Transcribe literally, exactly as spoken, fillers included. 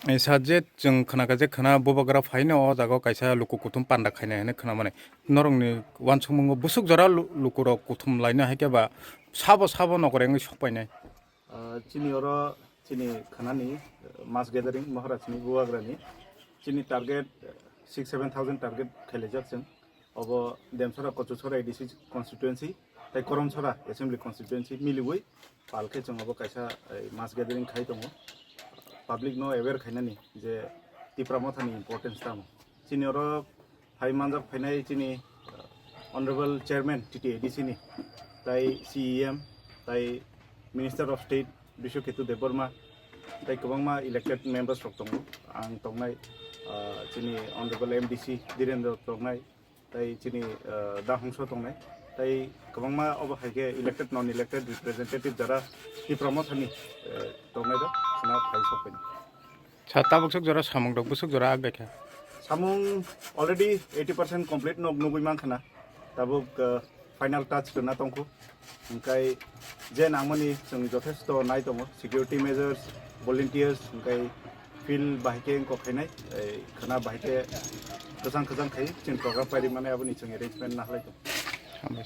Sa je chwng khna kha je khna bubagra phaino o jaga o kaisa luku kuthum panda khainai hinwi khna mani. Norokni uansukmungo bwswk jora lu-, lukurok kuthum laino hai khe ba sabo sabo nokore wngwi sokpainai. Ah, chini oro chini khanani, eh, mass gathering Maharajni bubagrani chini target, eh, six seven thousand target khailaijak chwng. Obo Demsora, Kochuksora A D C constituency tei Koromsora assembly constituency miliwi pal khe chwng obo kaisa, eh, mass gathering khai tongo. Public no aware khainani je Tipra Mothani importance tamo. Chini oro phai manjak phainai chini, uh, Honorable Chairman T T A D C ni, tai C E M, tai Minister of State Biswaketu Debbarma, tai kwbangma elected members rok tongo. Ang tongnai, uh, chini Honorable M D C Dhirendra tongnai, tai chini, uh, Da Hongso tongnai, tai kwbangma obo hai khe elected, non elected representative jara Tipra Mothani, uh, tongnai rok khna phai sokphaini. Sa tabuk swk jora samung rok bwswk jora ak baikha. Samung already eighty percent complete nog nugui mankha na. Tabuk, uh, final touch rwna tongkhu. Hingkai je nangmani chwng jothesto nai tongo. Security measures, volunteers, hingkai field bahai khe wngkok khainai. Ei khwna bahai khe kwchang kwchang khai chini program pairi mani aboni chwng arrangement nahlai tongo. Hambai.